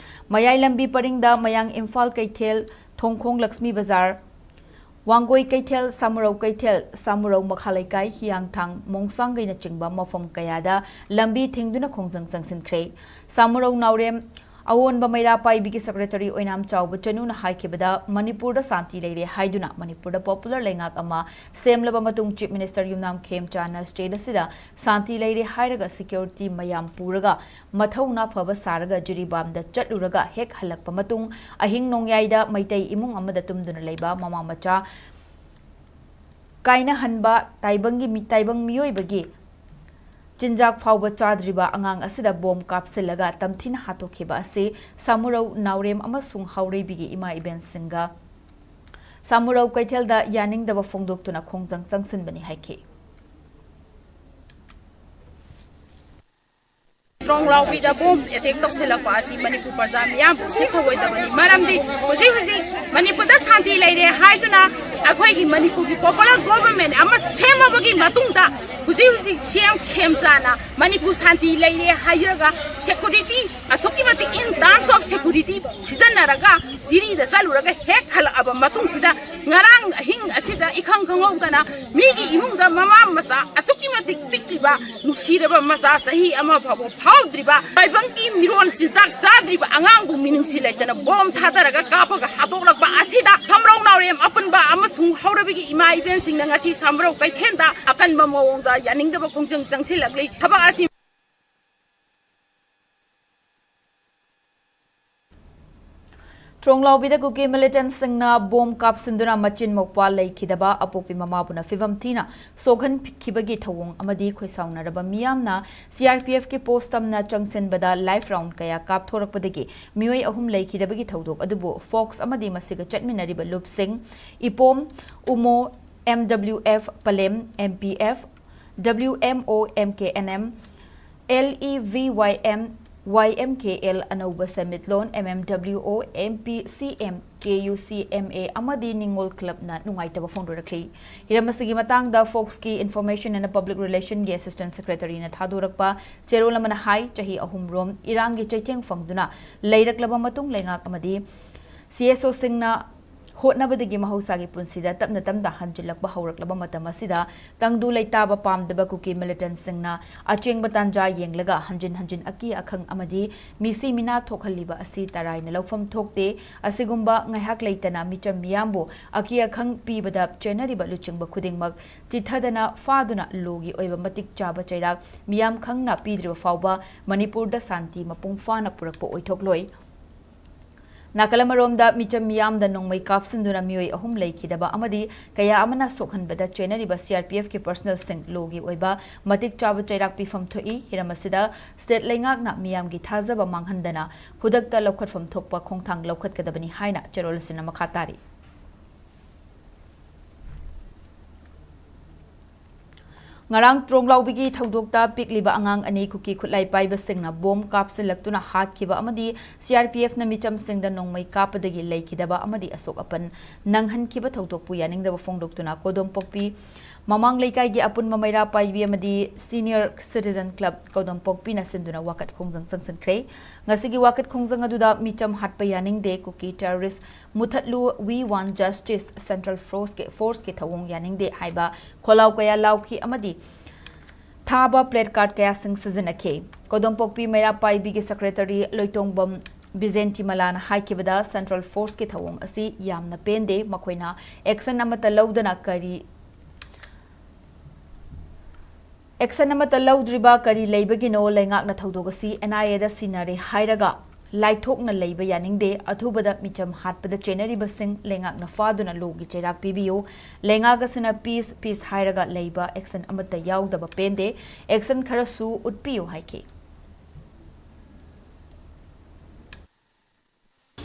ꯃꯌꯥꯏ ꯂꯝꯕꯤ ꯄꯔꯤꯡꯗ ꯃꯌꯥꯡ ꯏꯝꯐꯥꯜ ꯀꯩꯊꯦꯜ ꯈꯣꯡꯈꯣꯡ ꯂꯛꯁꯃꯤ ꯕꯖꯥꯔ, ꯋꯥꯡꯒꯣꯏ ꯀꯩꯊꯦꯜ, ꯁꯥꯃꯨꯔꯧ ꯀꯩꯊꯦꯜ, ꯁꯥꯃꯨꯔꯧ ꯃꯈꯥ ꯂꯩꯀꯥꯏ, ꯍꯤꯌꯥꯡꯊꯥꯡ, ꯃꯣꯡꯁꯥꯡꯒꯩꯅꯆꯤꯡꯕ ꯃꯐꯝ ꯀꯌꯥꯗ ꯂꯝꯕꯤ ꯊꯤꯡꯗꯨꯅ ꯈꯣꯡꯖꯪ ꯆꯪꯁꯤꯟꯈ꯭ꯔꯦ꯫ ꯁꯥꯃꯨꯔꯧ ꯅꯥꯎꯔꯦꯝ ꯑꯑꯣꯟꯕ ꯃꯩꯔꯥ ꯄꯥꯏꯕꯤꯒꯤ ꯁꯦꯀ꯭ꯔꯦꯇꯔꯤ ꯑꯣꯏꯅꯥꯝ ꯆꯥꯎꯕ ꯆꯅꯨꯅ ꯍꯥꯏꯈꯤꯕꯗ, ꯃꯅꯤꯄꯨꯔꯗ ꯁꯥꯟꯇꯤ ꯂꯩꯔꯦ ꯍꯥꯏꯗꯨꯅ ꯃꯅꯤꯄꯨꯔꯗ ꯄꯣꯄꯨꯂꯔ ꯂꯩꯉꯥꯛ ꯑꯃ ꯁꯦꯝꯂꯕ ꯃꯇꯨꯡ, ꯆꯤꯐ ꯃꯤꯅꯤꯁꯇꯔ ꯌꯨꯝꯅꯥꯝ ꯈꯦꯝꯆꯥꯟꯅ ꯁ꯭ꯇꯦꯠ ꯑꯁꯤꯗ ꯁꯥꯟꯇꯤ ꯂꯩꯔꯦ ꯍꯥꯏꯔꯒ ꯁꯦꯀ꯭ꯌꯨꯔꯤꯇꯤ ꯃꯌꯥꯝ ꯄꯨꯔꯒ ꯃꯊꯧꯅꯥ ꯐꯕ ꯁꯥꯔꯒ ꯖꯤꯔꯤꯕꯥꯝꯗ ꯆꯠꯂꯨꯔꯒ ꯍꯦꯛ ꯍꯜꯂꯛꯄ ꯃꯇꯨꯡ, ꯑꯍꯤꯡ ꯅꯣꯡꯌꯥꯏꯗ ꯃꯩꯇꯩ ꯏꯃꯨꯡ ꯑꯃꯗ ꯇꯨꯝꯗꯨꯅ ꯂꯩꯕ ꯃꯃꯥ ꯃꯆꯥ ꯀꯥꯏꯅꯍꯟꯕ, ꯇꯥꯏꯕꯪꯒꯤ ꯃꯤ-, ꯇꯥꯏꯕꯪ ꯃꯤꯑꯣꯏꯕꯒꯤ ꯆꯤꯟꯖꯥꯛ ꯐꯥꯎꯕ ꯆꯥꯗ꯭ꯔꯤꯕ ꯑꯉꯥꯡ ꯑꯁꯤꯗ ꯕꯣꯝ ꯀꯥꯞꯁꯤꯜꯂꯒ ꯇꯝꯊꯤꯅ ꯍꯥꯠꯇꯣꯛꯈꯤꯕ ꯑꯁꯤ ꯁꯥꯃꯨꯔꯧ ꯅꯥꯎꯔꯦꯝ ꯑꯃꯁꯨꯡ ꯍꯥꯎꯔꯩꯕꯤꯒꯤ ꯏꯃꯥ ꯏꯕꯦꯟꯁꯤꯡꯒ ꯁꯥꯃꯨꯔꯧ ꯀꯩꯊꯦꯜꯗ ꯌꯥꯅꯤꯡꯗꯕ ꯐꯣꯡꯗꯣꯛꯇꯨꯅ ꯈꯣꯡꯖꯪ ꯆꯪꯁꯤꯟꯕꯅꯤ ꯍꯥꯏꯈꯤ꯫ ꯇ꯭ꯔꯣꯡꯂꯥꯎꯕꯤꯗ ꯕꯣꯝ ꯑꯦꯇꯦꯛ ꯇꯧꯁꯤꯜꯂꯛꯄ ꯑꯁꯤ ꯃꯅꯤꯄꯨꯔ ꯄ꯭ꯔꯖꯥ ꯃꯤꯌꯥꯝ ꯎꯁꯤꯠ ꯊꯧꯑꯣꯏꯗꯕꯅꯤ꯫ ꯃꯔꯝꯗꯤ ꯍꯧꯖꯤꯛ ꯍꯧꯖꯤꯛ ꯃꯅꯤꯄꯨꯔꯗ ꯁꯥꯟꯇꯤ ꯂꯩꯔꯦ ꯍꯥꯏꯗꯨꯅ ꯑꯩꯈꯣꯏꯒꯤ ꯃꯅꯤꯄꯨꯔꯒꯤ ꯄꯣꯄꯨꯂꯔ ꯒꯣꯚꯔꯟꯃꯦꯟ ꯑꯃ ꯁꯦꯝꯃꯕꯒꯤ ꯃꯇꯨꯡꯗ ꯍꯧꯖꯤꯛ ꯍꯧꯖꯤꯛ ꯁꯤ ꯑꯦꯝ ꯈꯦꯝꯆꯥꯅ ꯃꯅꯤꯄꯨꯔ ꯁꯥꯟꯇꯤ ꯂꯩꯔꯦ ꯍꯥꯏꯔꯒ ꯁꯦꯀ꯭ꯌꯨꯔꯤꯇꯤ ꯑꯁꯨꯛꯀꯤ ꯃꯇꯤꯛ in terms of security ꯁꯤꯖꯤꯟꯅꯔꯒ ꯖꯤꯔꯤꯗ ꯆꯠꯂꯨꯔꯒ ꯍꯦꯛ ꯍꯜꯂꯛꯑꯕ ꯃꯇꯨꯡꯁꯤꯗ ꯉꯔꯥꯡ ꯑꯍꯤꯡ ꯑꯁꯤꯗ ꯏꯈꯪ ꯈꯪꯍꯧꯗꯅ ꯃꯤꯒꯤ ꯏꯃꯨꯡꯗ ꯃꯃꯥ ꯃꯆꯥ ꯑꯁꯨꯛꯀꯤ ꯃꯇꯤꯛ ꯄꯤꯛꯂꯤꯕ ꯅꯨꯡꯁꯤꯔꯕ ꯃꯆꯥ ꯆꯍꯤ ꯑꯃ ꯐꯥꯎꯕ ꯐꯥꯎꯗ꯭ꯔꯤꯕ ꯇꯥꯏꯕꯪꯒꯤ ꯃꯤꯔꯣꯟ ꯆꯤꯟꯖꯥꯛ ꯆꯥꯗ꯭ꯔꯤꯕ ꯑꯉꯥꯡꯕꯨ ꯃꯤꯅꯨꯡꯁꯤ ꯂꯩꯇꯅ ꯕꯣꯝ ꯊꯥꯗꯔꯒ ꯀꯥꯞꯄꯒ ꯍꯥꯠꯇꯣꯛꯂꯛꯄ ꯑꯁꯤꯗ ꯁꯥꯃꯨꯔꯧ ꯅꯥꯎꯔꯦꯝ ꯑꯄꯨꯟꯕ ꯑꯃꯁꯨꯡ ꯍꯥꯎꯔꯩꯕꯤꯒꯤ ꯏꯃꯥ ꯏꯕꯦꯟꯁꯤꯡꯅ ꯉꯁꯤ ꯁꯥꯃꯨꯔꯧ ꯀꯩꯊꯦꯜꯗ ꯑꯀꯟꯕ ꯃꯑꯣꯡꯗ ꯌꯥꯅꯤꯡꯗꯕ ꯈꯣꯡꯖꯪ ꯆꯪꯁꯤꯜꯂꯛꯂꯤ꯫ ꯊꯕꯛ ꯑꯁꯤ ꯇ꯭ꯔꯣꯡꯂꯥꯎꯕꯤꯗ ꯀꯨꯀꯤ ꯃꯤꯂꯤꯇꯦꯟꯠꯁꯤꯡꯅ ꯕꯣꯝ ꯀꯥꯞꯁꯤꯟꯗꯨꯅ ꯃꯆꯤꯟ ꯃꯧꯄ꯭ꯋꯥ ꯂꯩꯈꯤꯗꯕ ꯑꯄꯣꯛꯄꯤ ꯃꯃꯥꯕꯨꯅ ꯐꯤꯚꯝ ꯊꯤꯅ ꯁꯣꯛꯍꯟꯈꯤꯕꯒꯤ ꯊꯧꯑꯣꯡ ꯑꯃꯗꯤ ꯈꯣꯏꯁꯥꯎꯅꯔꯕ ꯃꯤꯌꯥꯝꯅ ꯁꯤ ꯑꯥꯔ ꯄꯤ ꯑꯦꯐꯀꯤ ꯄꯣꯁ ꯇꯝꯅ ꯆꯪꯁꯤꯟꯕꯗ ꯂꯥꯏꯐ ꯔꯥꯎꯟ ꯀꯌꯥ ꯀꯥꯞꯊꯣꯔꯛꯄꯗꯒꯤ ꯃꯤꯑꯣꯏ ꯑꯍꯨꯝ ꯂꯩꯈꯤꯗꯕꯒꯤ ꯊꯧꯗꯣꯛ ꯑꯗꯨꯕꯨ ꯐꯣꯛꯁ ꯑꯃꯗꯤ ꯃꯁꯤꯒ ꯆꯠꯃꯤꯟꯅꯔꯤꯕ ꯂꯨꯞꯁꯤꯡ ꯏꯄꯣꯝ ꯎꯃꯣ, ꯑꯦꯝ ꯗꯕ꯭ꯂꯤꯎ ꯑꯦꯐ ꯄꯂꯦꯝ, M P F, W M O, M K N M, L E V Y M, Y M K L, ꯑꯅꯧꯕ ꯁꯦꯟꯃꯤꯠꯂꯣꯟ, M M W O, M P C M, K U C M A ꯑꯃꯗꯤ ꯅꯤꯡꯉꯣꯜ ꯀ꯭ꯂꯕꯅ ꯅꯨꯡꯉꯥꯏꯇꯕ ꯐꯣꯡꯗꯣꯔꯛꯂꯤ꯫ ꯍꯤꯔꯝ ꯑꯁꯤꯒꯤ ꯃꯇꯥꯡꯗ ꯐꯣꯛꯁꯀꯤ ꯏꯟꯐꯣꯔꯃꯦꯁꯟ ꯑꯦꯟ ꯄꯕ꯭ꯂꯤꯛ ꯔꯤꯂꯦꯁꯟꯒꯤ ꯑꯦꯁꯤꯁꯇꯦꯟꯠ ꯁꯦꯀ꯭ꯔꯦꯇꯔꯤꯅ ꯊꯥꯗꯣꯔꯛꯄ ꯆꯦꯔꯣꯜ ꯑꯃꯅ ꯍꯥꯏ, ꯆꯍꯤ ꯑꯍꯨꯝ ꯔꯣꯝ ꯏꯔꯥꯡꯒꯤ ꯆꯩꯊꯦꯡ ꯐꯪꯗꯨꯅ ꯂꯩꯔꯛꯂꯕ ꯃꯇꯨꯡ ꯂꯩꯉꯥꯛ ꯑꯃꯗꯤ ꯁꯤ ꯑꯦꯁ ꯑꯣꯁꯤꯡꯅ ꯍꯣꯠꯅꯕꯗꯒꯤ ꯃꯍꯧꯁꯥꯒꯤ ꯄꯨꯟꯁꯤꯗ ꯇꯞꯅ ꯇꯞꯅ ꯍꯟꯖꯤꯜꯂꯛꯄ ꯍꯧꯔꯛꯂꯕ ꯃꯇꯝ ꯑꯁꯤꯗ, ꯇꯪꯗꯨ ꯂꯩꯇꯥꯕ ꯄꯥꯝꯗꯕ ꯀꯨꯀꯤ ꯃꯤꯂꯤꯇꯦꯟꯠꯁꯤꯡꯅ ꯑꯆꯦꯡꯕ ꯇꯥꯟꯖꯥ ꯌꯦꯡꯂꯒ ꯍꯟꯖꯤꯟ ꯍꯟꯖꯤꯟ ꯑꯀꯤ ꯑꯈꯪ ꯑꯃꯗꯤ ꯃꯤꯁꯤ ꯃꯤꯅꯥ ꯊꯣꯛꯍꯜꯂꯤꯕ ꯑꯁꯤ ꯇꯔꯥꯏꯅ ꯂꯧꯐꯝ ꯊꯣꯛꯇꯦ꯫ ꯑꯁꯤꯒꯨꯝꯕ ꯉꯥꯏꯍꯥꯛ ꯂꯩꯇꯅ ꯃꯤꯆꯝ ꯃꯤꯌꯥꯝꯕꯨ ꯑꯀꯤ ꯑꯈꯪ ꯄꯤꯕꯗ ꯆꯦꯟꯅꯔꯤꯕ ꯂꯨꯆꯤꯡꯕ ꯈꯨꯗꯤꯡꯃꯛ ꯆꯤꯠꯊꯗꯅ ꯐꯥꯗꯨꯅ ꯂꯣꯒꯤ ꯑꯣꯏꯕ ꯃꯇꯤꯛ ꯆꯥꯕ ꯆꯩꯔꯥꯛ ꯃꯤꯌꯥꯝ ꯈꯪꯅ ꯄꯤꯗ꯭ꯔꯤꯕ ꯐꯥꯎꯕ ꯃꯅꯤꯄꯨꯔꯗ ꯁꯥꯟꯇꯤ ꯃꯄꯨꯡ ꯐꯥꯅ ꯄꯨꯔꯛꯄ ꯑꯣꯏꯊꯣꯛꯂꯣꯏ꯫ ꯅꯥꯀꯜ ꯑꯃꯔꯣꯝꯗ, ꯃꯤꯆꯝ ꯃꯤꯌꯥꯝꯗ ꯅꯣꯡꯃꯩ ꯀꯥꯞꯁꯤꯟꯗꯨꯅ ꯃꯤꯑꯣꯏ ꯑꯍꯨꯝ ꯂꯩꯈꯤꯗꯕ ꯑꯃꯗꯤ ꯀꯌꯥ ꯑꯃꯅ ꯁꯣꯛꯍꯟꯕꯗ ꯆꯦꯟꯅꯔꯤꯕ ꯁꯤ ꯑꯥꯔ ꯄꯤ ꯑꯦꯐꯀꯤ ꯄꯔꯁꯣꯅꯦꯜꯁꯤꯡ ꯂꯣꯒꯤ ꯑꯣꯏꯕ ꯃꯇꯤꯛ ꯆꯥꯕ ꯆꯩꯔꯥꯛ ꯄꯤꯐꯝ ꯊꯣꯛꯏ꯫ ꯍꯤꯔꯝ ꯑꯁꯤꯗ ꯁ꯭ꯇꯦꯠ ꯂꯩꯉꯥꯛꯅ ꯃꯤꯌꯥꯝꯒꯤ ꯊꯥꯖꯕ ꯃꯥꯡꯍꯟꯗꯅ ꯈꯨꯗꯛꯇ ꯂꯧꯈꯠꯐꯝ ꯊꯣꯛꯄ ꯈꯣꯡꯊꯥꯡ ꯂꯧꯈꯠꯀꯗꯕꯅꯤ ꯍꯥꯏꯅ ꯆꯦꯔꯣꯜ ꯑꯁꯤꯅ ꯃꯈꯥ ꯇꯥꯔꯤ꯫ ꯉꯔꯥꯡ ꯇ꯭ꯔꯣꯡꯂꯥꯎꯕꯤꯒꯤ ꯊꯧꯗꯣꯛꯇ ꯄꯤꯛꯂꯤꯕ ꯑꯉꯥꯡ ꯑꯅꯤ ꯀꯨꯀꯤ ꯈꯨꯠꯂꯥꯏ ꯄꯥꯏꯕꯁꯤꯡꯅ ꯕꯣꯝ ꯀꯥꯞꯁꯤꯜꯂꯛꯇꯨꯅ ꯍꯥꯠꯈꯤꯕ ꯑꯃꯗꯤ ꯁꯤ ꯑꯥꯔ ꯄꯤ ꯑꯦꯐꯅ ꯃꯤꯆꯝꯁꯤꯡꯗ ꯅꯣꯡꯃꯩ ꯀꯥꯞꯄꯗꯒꯤ ꯂꯩꯈꯤꯗꯕ ꯑꯃꯗꯤ ꯑꯁꯣꯛ ꯑꯄꯟ ꯅꯪꯍꯟꯈꯤꯕ ꯊꯧꯗꯣꯛꯄꯨ ꯌꯥꯅꯤꯡꯗꯕ ꯐꯣꯡꯗꯣꯛꯇꯨꯅ ꯀꯣꯗꯣꯝꯄꯣꯛꯄꯤ ꯃꯃꯥꯡ ꯂꯩꯀꯥꯏꯒꯤ ꯑꯄꯨꯟꯕ ꯃꯩꯔꯥ ꯄꯥꯏꯕꯤ ꯑꯃꯗꯤ ꯁꯤꯅꯤꯌꯔ ꯁꯤꯇꯤꯖꯟ ꯀ꯭ꯂꯕ ꯀꯣꯗꯣꯝꯄꯣꯛꯄꯤꯅ ꯁꯤꯟꯗꯨꯅ ꯋꯥꯀꯠ ꯈꯣꯡꯖꯪ ꯆꯪꯁꯤꯟꯈ꯭ꯔꯦ꯫ ꯉꯁꯤꯒꯤ ꯋꯥꯀꯠ ꯈꯣꯡꯖꯪ ꯑꯗꯨꯗ ꯃꯤꯆꯝ ꯍꯥꯠꯄ ꯌꯥꯅꯤꯡꯗꯦ, ꯀꯨꯀꯤ ꯇꯦꯔꯣꯔꯤꯁ ꯃꯨꯊꯠꯂꯨ, We Want Justice, Central Forceꯀꯤ, ꯐꯣꯔꯁꯀꯤ ꯊꯧꯑꯣꯡ ꯌꯥꯅꯤꯡꯗꯦ ꯍꯥꯏꯕ ꯈꯣꯜꯂꯥꯎ ꯀꯌꯥ ꯂꯥꯎꯈꯤ ꯑꯃꯗꯤ ꯊꯥꯕ ꯄ꯭ꯂꯦꯠ ꯀꯥꯔꯗ ꯀꯌꯥꯁꯤꯡ ꯁꯤꯖꯤꯟꯅꯈꯤ꯫ ꯀꯣꯗꯣꯝꯄꯣꯛꯄꯤ ꯃꯩꯔꯥ ꯄꯥꯏꯕꯤꯒꯤ ꯁꯦꯀ꯭ꯔꯦꯇꯔꯤ ꯂꯣꯏꯇꯣꯡꯕꯝ ꯕꯤꯖꯦꯟꯇꯤꯃꯂꯥꯅ ꯍꯥꯏꯈꯤꯕꯗ, ꯁꯦꯟꯇ꯭ꯔꯦꯜ ꯐꯣꯔꯁꯀꯤ ꯊꯧꯑꯣꯡ ꯑꯁꯤ ꯌꯥꯝꯅ ꯄꯦꯟꯗꯦ꯫ ꯃꯈꯣꯏꯅ ꯑꯦꯛꯁꯟ ꯑꯃꯠꯇ ꯂꯧꯗꯅ ꯀꯔꯤ, ꯑꯦꯛꯁꯟ ꯑꯃꯠꯇ ꯂꯧꯗ꯭ꯔꯤꯕ ꯀꯔꯤ ꯂꯩꯕꯒꯤꯅꯣ? ꯂꯩꯉꯥꯛꯅ ꯊꯧꯗꯣꯛ ꯑꯁꯤ ꯑꯦꯟ ꯑꯥꯏ ꯑꯦꯗ ꯁꯤꯟꯅꯔꯦ ꯍꯥꯏꯔꯒ ꯂꯥꯏꯊꯣꯛꯅ ꯂꯩꯕ ꯌꯥꯅꯤꯡꯗꯦ꯫ ꯑꯊꯨꯕꯗ ꯃꯤꯆꯝ ꯍꯥꯠꯄꯗ ꯆꯦꯟꯅꯔꯤꯕꯁꯤꯡ ꯂꯩꯉꯥꯛꯅ ꯐꯥꯗꯨꯅ ꯂꯣꯒꯤ ꯆꯩꯔꯥꯛ ꯄꯤꯕꯤꯌꯨ꯫ ꯂꯩꯉꯥꯛ ꯑꯁꯤꯅ ꯄꯤꯁ, ꯄꯤꯁ ꯍꯥꯏꯔꯒ ꯂꯩꯕ ꯑꯦꯛꯁꯟ ꯑꯃꯠꯇ ꯌꯥꯎꯗꯕ ꯄꯦꯟꯗꯦ꯫ ꯑꯦꯛꯁꯟ ꯈꯔꯁꯨ ꯎꯠꯄꯤꯌꯨ ꯍꯥꯏꯈꯤ꯫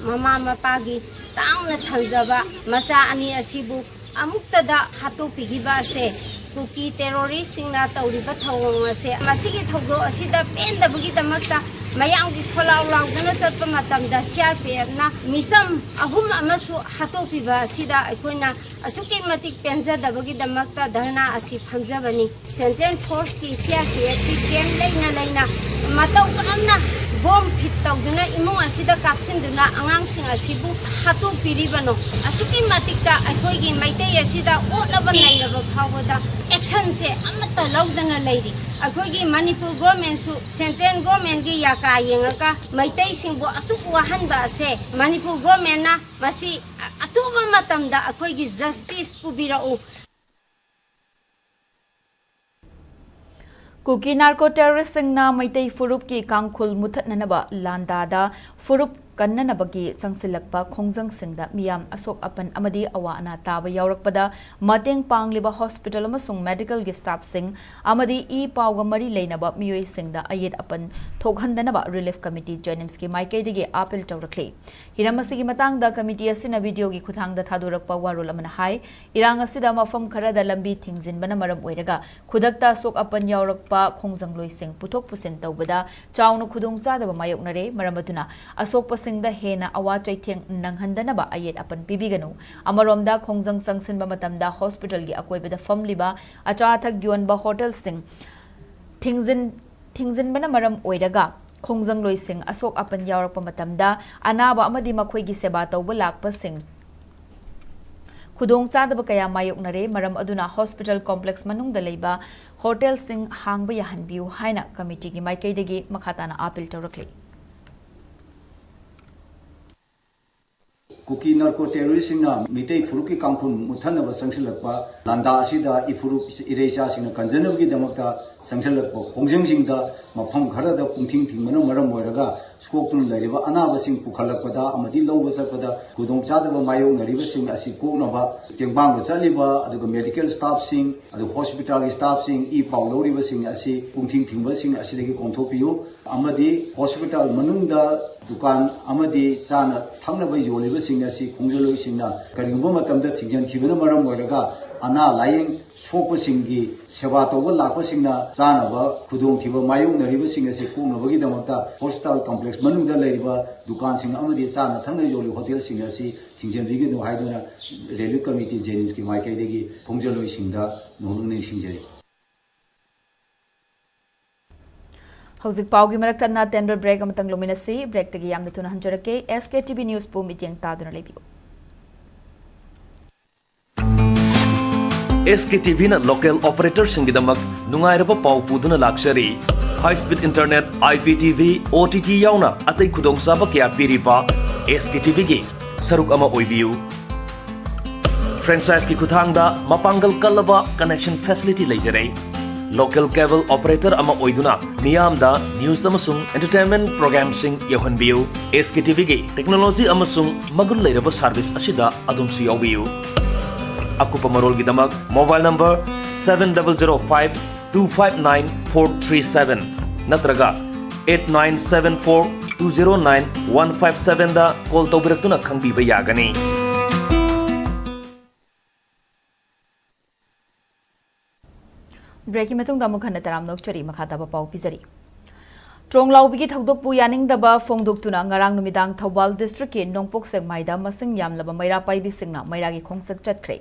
ꯃꯃꯥ ꯃꯄꯥꯒꯤ ꯇꯥꯡꯅ ꯊꯝꯖꯕ ꯃꯆꯥ ꯑꯅꯤ ꯑꯁꯤꯕꯨ ꯑꯃꯨꯛꯇꯗ ꯍꯥꯠꯇꯣꯛꯄꯤꯈꯤꯕ ꯑꯁꯦ ꯀꯨꯀꯤ ꯇꯦꯔꯣꯔꯤꯁꯁꯤꯡꯅ ꯇꯧꯔꯤꯕ ꯊꯧꯑꯣꯡ ꯑꯁꯦ, ꯃꯁꯤꯒꯤ ꯊꯧꯗꯣꯛ ꯑꯁꯤꯗ ꯄꯦꯟꯗꯕꯒꯤꯗꯃꯛꯇ ꯃꯌꯥꯝꯒꯤ ꯈꯣꯜꯂꯥꯎ ꯂꯥꯎꯗꯨꯅ ꯆꯠꯄ ꯃꯇꯝꯗ ꯁꯤ ꯑꯥꯔ ꯄꯤ ꯑꯦꯐꯅ ꯃꯤꯆꯝ ꯑꯍꯨꯝ ꯑꯃꯁꯨ ꯍꯥꯠꯇꯣꯛꯄꯤꯕ ꯑꯁꯤꯗ ꯑꯩꯈꯣꯏꯅ ꯑꯁꯨꯛꯀꯤ ꯃꯇꯤꯛ ꯄꯦꯟꯖꯗꯕꯒꯤꯗꯃꯛꯇ ꯙꯔꯅꯥ ꯑꯁꯤ ꯐꯝꯖꯕꯅꯤ꯫ ꯁꯦꯟꯇ꯭ꯔꯦꯜ ꯐꯣꯔꯁꯀꯤ, ꯁꯤ ꯑꯥꯔ ꯄꯤ ꯑꯦꯐꯀꯤ ꯀꯦꯝ ꯂꯩꯅ ꯂꯩꯅ ꯃꯇꯧ ꯀꯔꯝꯅ ꯕꯣꯝ ꯐꯤꯠ ꯇꯧꯗꯨꯅ ꯏꯃꯨꯡ ꯑꯁꯤꯗ ꯀꯥꯞꯁꯤꯟꯗꯨꯅ ꯑꯉꯥꯡꯁꯤꯡ ꯑꯁꯤꯕꯨ ꯍꯥꯠꯇꯣꯛꯄꯤꯔꯤꯕꯅꯣ? ꯑꯁꯨꯛꯀꯤ ꯃꯇꯤꯛꯇ ꯑꯩꯈꯣꯏꯒꯤ ꯃꯩꯇꯩ ꯑꯁꯤꯗ ꯑꯣꯠꯅꯕ ꯅꯩꯔꯕ ꯐꯥꯎꯕꯗ ꯑꯦꯛꯁꯟꯁꯦ ꯑꯃꯠꯇ ꯂꯧꯗꯅ ꯂꯩꯔꯤ꯫ ꯑꯩꯈꯣꯏꯒꯤ ꯃꯅꯤꯄꯨꯔ ꯒꯣꯔꯃꯦꯟꯁꯨ ꯁꯦꯟꯇ꯭ꯔꯦꯜ ꯒꯣꯔꯃꯦꯟꯒꯤ ꯌꯥꯀꯥ ꯌꯦꯡꯉꯒ ꯃꯩꯇꯩꯁꯤꯡꯕꯨ ꯑꯁꯨꯛ ꯋꯥꯍꯟꯕ ꯑꯁꯦ ꯃꯅꯤꯄꯨꯔ ꯒꯣꯔꯃꯦꯟꯅ ꯃꯁꯤ ꯑꯊꯨꯕ ꯃꯇꯝꯗ ꯑꯩꯈꯣꯏꯒꯤ ꯖꯁꯇꯤꯁ ꯄꯨꯕꯤꯔꯛꯎ꯫ ꯀꯨꯀꯤ ꯅꯥꯔꯀꯣ ꯇꯦꯔꯣꯔꯤꯁꯁꯤꯡꯅ ꯃꯩꯇꯩ ꯐꯨꯔꯨꯞꯀꯤ ꯀꯥꯡꯈꯨꯜ ꯃꯨꯊꯠꯅꯅꯕ ꯂꯥꯟꯗꯥꯗ ꯐꯨꯔꯨꯞ ꯀꯟꯅꯅꯕꯒꯤ ꯆꯪꯁꯤꯜꯂꯛꯄ ꯈꯣꯡꯖꯪꯁꯤꯡꯗ ꯃꯤꯌꯥꯝ ꯑꯁꯣꯛ ꯑꯄꯟ ꯑꯃꯗꯤ ꯑꯋꯥ ꯑꯅꯥ ꯇꯥꯕ ꯌꯥꯎꯔꯛꯄꯗ ꯃꯇꯦꯡ ꯄꯥꯡꯂꯤꯕ ꯍꯣꯁꯄꯤꯇꯥꯜ ꯑꯃꯁꯨꯡ ꯃꯦꯗꯤꯀꯦꯜꯒꯤ ꯁ꯭ꯇꯥꯐꯁꯤꯡ ꯑꯃꯗꯤ ꯏ ꯄꯥꯎꯒ ꯃꯔꯤ ꯂꯩꯅꯕ ꯃꯤꯑꯣꯏꯁꯤꯡꯗ ꯑꯌꯦꯠ ꯑꯄꯟ ꯊꯣꯛꯍꯟꯗꯅꯕ ꯔꯤꯂꯤꯐ ꯀꯃꯤꯇꯤ ꯖꯦꯅꯤꯝꯁꯀꯤ ꯃꯥꯏꯀꯩꯗꯒꯤ ꯑꯥꯄꯤꯜ ꯇꯧꯔꯛꯂꯤ꯫ ꯍꯤꯔꯝ ꯑꯁꯤꯒꯤ ꯃꯇꯥꯡꯗ ꯀꯃꯤꯇꯤ ꯑꯁꯤꯅ ꯚꯤꯗꯤꯑꯣꯒꯤ ꯈꯨꯠꯊꯥꯡꯗ ꯊꯥꯗꯣꯔꯛꯄ ꯋꯥꯔꯣꯜ ꯑꯃꯅ ꯍꯥꯏ, ꯏꯔꯥꯡ ꯑꯁꯤꯗ ꯃꯐꯝ ꯈꯔꯗ ꯂꯝꯕꯤ ꯊꯤꯡꯖꯤꯟꯕꯅ ꯃꯔꯝ ꯑꯣꯏꯔꯒ ꯈꯨꯗꯛꯇ ꯑꯁꯣꯛ ꯑꯄꯟ ꯌꯥꯎꯔꯛꯄ ꯈꯣꯡꯖꯪꯂꯣꯏꯁꯤꯡ ꯄꯨꯊꯣꯛ ꯄꯨꯁꯤꯟ ꯇꯧꯕꯗ ꯆꯥꯎꯅ ꯈꯨꯗꯣꯡꯆꯥꯗꯕ ꯃꯥꯌꯣꯛꯅꯔꯦ꯫ ꯃꯔꯝ ꯑꯗꯨꯅ ꯑꯁꯣꯛꯄꯁꯤꯡꯗ ꯍꯦꯟꯅ ꯑꯋꯥ ꯆꯩꯊꯦꯡ ꯅꯪꯍꯟꯗꯅꯕ ꯑꯌꯦꯠ ꯑꯄꯟ ꯄꯤꯕꯤꯒꯅꯨ꯫ ꯑꯃꯔꯣꯝꯗ ꯈꯣꯡꯖꯪ ꯆꯪꯁꯤꯟꯕ ꯃꯇꯝꯗ ꯍꯣꯁꯄꯤꯇꯥꯜꯒꯤ ꯑꯀꯣꯏꯕꯗ ꯐꯝꯂꯤꯕ ꯑꯆꯥ ꯑꯊꯛ ꯌꯣꯟꯕ ꯍꯣꯇꯦꯜꯁꯤꯡ ꯊꯤꯡꯖꯤꯟ-, ꯊꯤꯡꯖꯤꯟꯕꯅ ꯃꯔꯝ ꯑꯣꯏꯔꯒ ꯈꯣꯡꯖꯪꯂꯣꯏꯁꯤꯡ ꯑꯁꯣꯛ ꯑꯄꯟ ꯌꯥꯎꯔꯛꯄ ꯃꯇꯝꯗ ꯑꯅꯥꯕ ꯑꯃꯗꯤ ꯃꯈꯣꯏꯒꯤ ꯁꯦꯕꯥ ꯇꯧꯕ ꯂꯥꯛꯄꯁꯤꯡ ꯈꯨꯗꯣꯡꯆꯥꯗꯕ ꯀꯌꯥ ꯃꯥꯌꯣꯛꯅꯔꯦ꯫ ꯃꯔꯝ ꯑꯗꯨꯅ ꯍꯣꯁꯄꯤꯇꯥꯜ ꯀꯣꯝꯄ꯭ꯂꯦꯛꯁ ꯃꯅꯨꯡꯗ ꯂꯩꯕ ꯍꯣꯇꯦꯜꯁꯤꯡ ꯍꯥꯡꯕ ꯌꯥꯍꯟꯕꯤꯌꯨ ꯍꯥꯏꯅ ꯀꯃꯤꯇꯤꯒꯤ ꯃꯥꯏꯀꯩꯗꯒꯤ ꯃꯈꯥ ꯇꯥꯅ ꯑꯥꯄꯤꯜ ꯇꯧꯔꯛꯂꯤ꯫ ꯀꯨꯀꯤ ꯅꯥꯔꯀꯣ ꯇꯦꯔꯣꯔꯤꯁꯁꯤꯡꯅ ꯃꯤꯇꯩ ꯐꯨꯔꯨꯞꯀꯤ ꯀꯥꯡꯈꯨꯜ ꯃꯨꯠꯊꯅꯕ ꯆꯪꯁꯤꯜꯂꯛꯄ ꯂꯥꯟꯗꯥ ꯑꯁꯤꯗ ꯏꯐꯨꯔꯨꯞ ꯏꯔꯩꯆꯥꯁꯤꯡꯅ ꯀꯟꯖꯅꯕꯒꯤꯗꯃꯛꯇ ꯆꯪꯁꯤꯜꯂꯛꯄ ꯈꯣꯡꯖꯪꯁꯤꯡꯗ ꯃꯐꯝ ꯈꯔꯗ ꯄꯨꯡꯊꯤꯡ ꯊꯤꯡꯕꯅ ꯃꯔꯝ ꯑꯣꯏꯔꯒ ꯁꯣꯛꯇꯨꯅ ꯂꯩꯔꯤꯕ ꯑꯅꯥꯕꯁꯤꯡ ꯄꯨꯈꯠꯂꯛꯄꯗ ꯑꯃꯗꯤ ꯂꯧꯕ ꯆꯠꯄꯗ ꯈꯨꯗꯣꯡꯆꯥꯗꯕ ꯃꯥꯌꯣꯛꯅꯔꯤꯕꯁꯤꯡ ꯑꯁꯤ ꯀꯣꯛꯅꯕ ꯇꯦꯡꯕꯥꯡꯗ ꯆꯠꯂꯤꯕ ꯑꯗꯨꯒ ꯃꯦꯗꯤꯀꯦꯜ ꯁ꯭ꯇꯥꯐꯁꯤꯡ, ꯑꯗꯨꯒ ꯍꯣꯁꯄꯤꯇꯥꯜꯒꯤ ꯁ꯭ꯇꯥꯐꯁꯤꯡ, ꯏ ꯄꯥꯎ ꯂꯧꯔꯤꯕꯁꯤꯡ ꯑꯁꯤ ꯄꯨꯡꯊꯤꯡ ꯊꯤꯡꯕꯁꯤꯡ ꯑꯁꯤꯗꯒꯤ ꯀꯣꯝꯊꯣꯛꯄꯤꯌꯨ꯫ ꯑꯃꯗꯤ ꯍꯣꯁꯄꯤꯇꯥꯜ ꯃꯅꯨꯡꯗ ꯗꯨꯀꯥꯟ ꯑꯃꯗꯤ ꯆꯥꯅ ꯊꯛꯅꯕ ꯌꯣꯜꯂꯤꯕꯁꯤꯡ ꯑꯁꯤ ꯈꯣꯡꯖꯪꯂꯣꯏꯁꯤꯡꯅ ꯀꯔꯤꯒꯨꯝꯕ ꯃꯇꯝꯗ ꯊꯤꯡꯖꯤꯟꯈꯤꯕꯅ ꯃꯔꯝ ꯑꯣꯏꯔꯒ ꯑꯅꯥ ꯂꯥꯌꯦꯡ ꯁꯣꯛꯄꯁꯤꯡꯒꯤ ꯁꯦꯕꯥ ꯇꯧꯕ ꯂꯥꯛꯄꯁꯤꯡꯅ ꯆꯥꯅꯕ ꯈꯨꯗꯣꯡꯊꯤꯕ ꯃꯥꯌꯣꯛꯅꯔꯤꯕꯁꯤꯡ ꯑꯁꯤ ꯀꯣꯛꯅꯕꯒꯤꯗꯃꯛꯇ ꯍꯣꯁꯄꯤꯇꯥꯜ ꯀꯝꯄ꯭ꯂꯦꯛꯁ ꯃꯅꯨꯡꯗ ꯂꯩꯔꯤꯕ ꯗꯨꯀꯥꯟꯁꯤꯡ ꯑꯃꯗꯤ ꯆꯥꯅ ꯊꯛꯅ ꯌꯣꯜꯂꯤꯕ ꯍꯣꯇꯦꯜꯁꯤꯡ ꯑꯁꯤ ꯊꯤꯡꯖꯤꯟꯕꯤꯒꯅꯨ ꯍꯥꯏꯗꯨꯅ ꯔꯤꯂꯤꯐ ꯀꯃꯤꯇꯤ ꯖꯦꯅꯤꯝꯁꯀꯤ ꯃꯥꯏꯀꯩꯗꯒꯤ ꯈꯣꯡꯖꯪꯂꯣꯏꯁꯤꯡꯗ ꯅꯣꯡꯂꯨꯛ ꯅꯤꯡꯁꯤꯡꯖꯔꯤ꯫ ꯍꯧꯖꯤꯛ ꯄꯥꯎꯒꯤ ꯃꯔꯛ ꯊꯠꯅ tender break ꯑꯃꯇꯪ ꯂꯧꯃꯤꯟꯅꯁꯤ꯫ Breakꯇꯒꯤ ꯌꯥꯝꯅ ꯊꯨꯅ ꯍꯟꯖꯔꯛꯀꯦ꯫ S K T V Newsꯄꯨ ꯃꯤꯠꯌꯦꯡ ꯇꯥꯗꯨꯅ ꯂꯩꯕꯤꯌꯨ꯫ S K T Vꯅ local operatorꯁꯤꯡꯒꯤꯗꯃꯛ ꯅꯨꯡꯉꯥꯏꯔꯕ ꯄꯥꯎ ꯄꯨꯗꯨꯅ ꯂꯥꯛꯆꯔꯤ꯫ High speed internet, I P T V, O T T ꯌꯥꯎꯅ ꯑꯇꯩ ꯈꯨꯗꯣꯡꯆꯥꯕ ꯀꯌꯥ ꯄꯤꯔꯤꯕ S K T Vꯒꯤ ꯁꯔꯨꯛ ꯑꯃ ꯑꯣꯏꯕꯤꯌꯨ꯫ Franchiseꯀꯤ ꯈꯨꯠꯊꯥꯡꯗ ꯃꯄꯥꯡꯒꯜ ꯀꯜꯂꯕ connection facility ꯂꯩꯖꯔꯦ꯫ Local cable operator ꯑꯃ ꯑꯣꯏꯗꯨꯅ ꯃꯤꯌꯥꯝꯗ news ꯑꯃꯁꯨꯡ entertainment programꯁꯤꯡ ꯌꯧꯍꯟꯕꯤꯌꯨ꯫ S K T Vꯒꯤ technology ꯑꯃꯁꯨꯡ ꯃꯒꯨꯟ ꯂꯩꯔꯕ service ꯑꯁꯤꯗ ꯑꯗꯣꯝꯁꯨ ꯌꯥꯎꯕꯤꯌꯨ꯫ ꯑꯀꯨꯞꯄ ꯃꯔꯣꯜꯒꯤꯗꯃꯛ mobile number seven double zero five two five nine four three seven ꯅꯠꯇ꯭ꯔꯒ eight nine seven four two zero nine one five sevenꯗ call ꯇꯧꯕꯤꯔꯛꯇꯨꯅ ꯈꯪꯕꯤꯕ ꯌꯥꯒꯅꯤ꯫ Breakꯀꯤ ꯃꯇꯨꯡꯗ ꯑꯃꯨꯛ ꯍꯟꯅ ꯇꯔꯥꯝꯅ ꯑꯣꯛꯆꯔꯤ꯫ ꯃꯈꯥ ꯇꯥꯕ ꯄꯥꯎ ꯄꯤꯖꯔꯤ꯫ ꯇ꯭ꯔꯣꯡꯂꯥꯎꯕꯤꯒꯤ ꯊꯧꯗꯣꯛꯄꯨ ꯌꯥꯅꯤꯡꯗꯕ ꯐꯣꯡꯗꯣꯛꯇꯨꯅ ꯉꯔꯥꯡ ꯅꯨꯃꯤꯗꯥꯡ ꯊꯧꯕꯥꯜ districtꯀꯤ ꯅꯣꯡꯄꯣꯛ ꯁꯦꯛꯃꯥꯏꯗ ꯃꯁꯤꯡ ꯌꯥꯝꯂꯕ ꯃꯩꯔꯥ ꯄꯥꯏꯕꯤꯁꯤꯡꯅ ꯃꯩꯔꯥꯒꯤ ꯈꯣꯡꯆꯠ ꯆꯠꯈ꯭ꯔꯦ꯫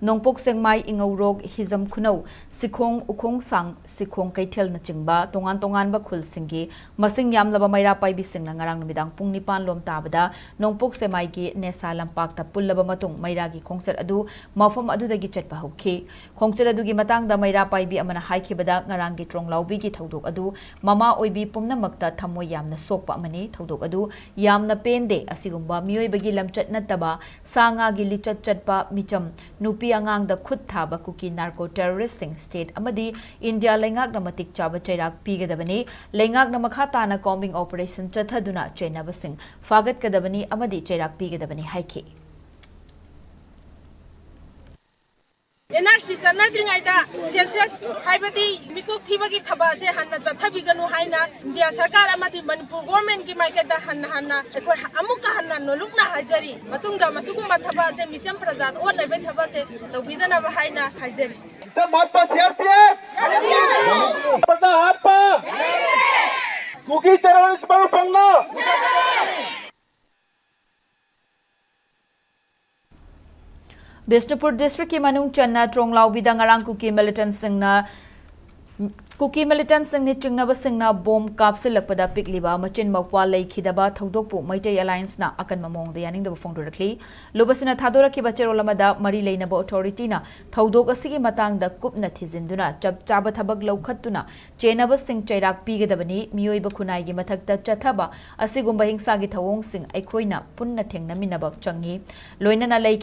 ꯅꯣꯡꯄꯣꯛ ꯁꯦꯛꯃꯥꯏ, ꯏꯉꯧꯔꯣꯛ, ꯍꯤꯖꯝ ꯈꯨꯅꯧ, ꯁꯤꯈꯣꯡ, ꯎꯈꯣꯡꯁꯥꯡ, ꯁꯤꯈꯣꯡ ꯀꯩꯊꯦꯜꯅꯆꯤꯡꯕ ꯇꯣꯉꯥꯟ ꯇꯣꯉꯥꯟꯕ ꯈꯨꯜꯁꯤꯡꯒꯤ ꯃꯁꯤꯡ ꯌꯥꯝꯂꯕ ꯃꯩꯔꯥ ꯄꯥꯏꯕꯤꯁꯤꯡꯅ ꯉꯔꯥꯡ ꯅꯨꯃꯤꯗꯥꯡ ꯄꯨꯡ ꯅꯤꯄꯥꯟ ꯂꯣꯝ ꯇꯥꯕꯗ ꯅꯣꯡꯄꯣꯛ ꯁꯦꯛꯃꯥꯏꯒꯤ ꯅꯦꯁꯥ ꯂꯝꯄꯥꯛꯇ ꯄꯨꯜꯂꯕ ꯃꯇꯨꯡ ꯃꯩꯔꯥꯒꯤ ꯈꯣꯡꯆꯠ ꯑꯗꯨ ꯃꯐꯝ ꯑꯗꯨꯗꯒꯤ ꯆꯠꯄ ꯍꯧꯈꯤ꯫ ꯈꯣꯡꯆꯠ ꯑꯗꯨꯒꯤ ꯃꯇꯥꯡꯗ ꯃꯩꯔꯥ ꯄꯥꯏꯕꯤ ꯑꯃꯅ ꯍꯥꯏꯈꯤꯕꯗ, ꯉꯔꯥꯡꯒꯤ ꯇ꯭ꯔꯣꯡꯂꯥꯎꯕꯤꯒꯤ ꯊꯧꯗꯣꯛ ꯑꯗꯨ ꯃꯃꯥ ꯑꯣꯏꯕꯤ ꯄꯨꯝꯅꯃꯛꯇ ꯊꯃꯣꯏ ꯌꯥꯝꯅ ꯁꯣꯛꯄ ꯑꯃꯅꯤ꯫ ꯊꯧꯗꯣꯛ ꯑꯗꯨ ꯌꯥꯝꯅ ꯄꯦꯟꯗꯦ꯫ ꯑꯁꯤꯒꯨꯝꯕ ꯃꯤꯑꯣꯏꯕꯒꯤ ꯂꯝꯆꯠ ꯅꯠꯇꯕ ꯁꯥ ꯉꯥꯒꯤ ꯂꯤꯆꯠ ꯆꯠꯄ ꯃꯤꯆꯝ, ꯅꯨꯄꯤ ꯑꯉꯥꯡꯗ ꯈꯨꯠ ꯊꯥꯕ ꯀꯨꯀꯤ narco terroristꯁꯤꯡ state ꯑꯃꯗꯤ ꯏꯟꯗꯤꯌꯥ ꯂꯩꯉꯥꯛꯅ ꯃꯇꯤꯛ ꯆꯥꯕ ꯆꯩꯔꯥꯛ ꯄꯤꯒꯗꯕꯅꯤ꯫ ꯂꯩꯉꯥꯛꯅ ꯃꯈꯥ ꯇꯥꯅ combing operation ꯆꯠꯊꯗꯨꯅ ꯆꯦꯟꯅꯕꯁꯤꯡ ꯐꯥꯒꯠꯀꯗꯕꯅꯤ ꯑꯃꯗꯤ ꯆꯩꯔꯥꯛ ꯄꯤꯒꯗꯕꯅꯤ ꯍꯥꯏꯈꯤ꯫ ꯑꯦꯟ ꯑꯥꯔ ꯁꯤ ꯆꯠꯅꯗ꯭ꯔꯤꯉꯩꯗ ꯁꯦꯟꯁꯁ ꯍꯥꯏꯕꯗꯤ ꯃꯤꯀꯣꯛ ꯊꯤꯕꯒꯤ ꯊꯕꯛ ꯑꯁꯦ ꯍꯟꯅ ꯆꯠꯊꯕꯤꯒꯅꯨ ꯍꯥꯏꯅ ꯏꯟꯗꯤꯌꯥ ꯁꯔꯀꯥꯔ ꯑꯃꯗꯤ ꯃꯅꯤꯄꯨꯔ ꯒꯣꯔꯃꯦꯟꯒꯤ ꯃꯥꯏꯀꯩꯗ ꯍꯟꯅ ꯍꯟꯅ ꯑꯩꯈꯣꯏ ꯑꯃꯨꯛꯀ ꯍꯟꯅ ꯅꯣꯜꯂꯨꯛꯅ ꯍꯥꯏꯖꯔꯤ꯫ ꯃꯇꯨꯡꯗ ꯃꯁꯤꯒꯨꯝꯕ ꯊꯕꯛ ꯑꯁꯦ ꯃꯤꯆꯝ ꯄ꯭ꯔꯖꯥ ꯑꯣꯠꯅꯕꯒꯤ ꯊꯕꯛ ꯑꯁꯦ ꯇꯧꯕꯤꯗꯅꯕ ꯍꯥꯏꯅ ꯍꯥꯏꯖꯔꯤ꯫ ꯃꯤꯆꯝ ꯍꯥꯠꯄ ꯁꯤ ꯑꯥꯔ ꯄꯤ ꯑꯦꯐ, ꯄ꯭ꯔꯖꯥ ꯍꯥꯠꯄ, ꯀꯨꯀꯤ terrorist ꯃꯔꯨꯞ ꯐꯪꯅ꯫ ꯕꯤꯁꯅꯨꯄꯨꯔ districtꯀꯤ ꯃꯅꯨꯡ ꯆꯟꯅ ꯇ꯭ꯔꯣꯡꯂꯥꯎꯕꯤꯗ ꯉꯔꯥꯡ ꯀꯨꯀꯤ militantꯁꯤꯡꯅ ꯀꯨꯀꯤ ꯃꯤꯂꯤꯇꯦꯟꯠꯁꯤꯡꯅ ꯆꯤꯡꯅꯕꯁꯤꯡꯅ ꯕꯣꯝ ꯀꯥꯞꯁꯤꯜꯂꯛꯄꯗ ꯄꯤꯛꯂꯤꯕ ꯃꯆꯤꯟ ꯃꯧꯄ꯭ꯋꯥ ꯂꯩꯈꯤꯗꯕ ꯊꯧꯗꯣꯛꯄꯨ ꯃꯩꯇꯩ ꯑꯦꯂꯥꯏꯟꯁꯅ ꯑꯀꯟꯕ ꯃꯑꯣꯡꯗ ꯌꯥꯅꯤꯡꯗꯕ ꯐꯣꯡꯗꯣꯔꯛꯂꯤ꯫ ꯂꯨꯕꯁꯤꯅ ꯊꯥꯗꯣꯔꯛꯈꯤꯕ ꯆꯦꯔꯣꯜ ꯑꯃꯗ ꯃꯔꯤ ꯂꯩꯅꯕ ꯑꯣꯊꯣꯔꯤꯇꯤꯅ ꯊꯧꯗꯣꯛ ꯑꯁꯤꯒꯤ ꯃꯇꯥꯡꯗ ꯀꯨꯞꯅ ꯊꯤꯖꯤꯟꯗꯨꯅ ꯆꯞ ꯆꯥꯕ ꯊꯕꯛ ꯂꯧꯈꯠꯇꯨꯅ ꯆꯦꯟꯅꯕꯁꯤꯡ ꯆꯩꯔꯥꯛ ꯄꯤꯒꯗꯕꯅꯤ꯫ ꯃꯤꯑꯣꯏꯕ ꯈꯨꯟꯅꯥꯏꯒꯤ ꯃꯊꯛꯇ ꯆꯠꯊꯕ ꯑꯁꯤꯒꯨꯝꯕ ꯍꯤꯡꯁꯥꯒꯤ ꯊꯧꯑꯣꯡꯁꯤꯡ ꯑꯩꯈꯣꯏꯅ ꯄꯨꯟꯅ ꯊꯦꯡꯅꯃꯤꯟꯅꯕ ꯆꯪꯏ꯫ ꯂꯣꯏꯅꯅ ꯂꯩꯈꯤ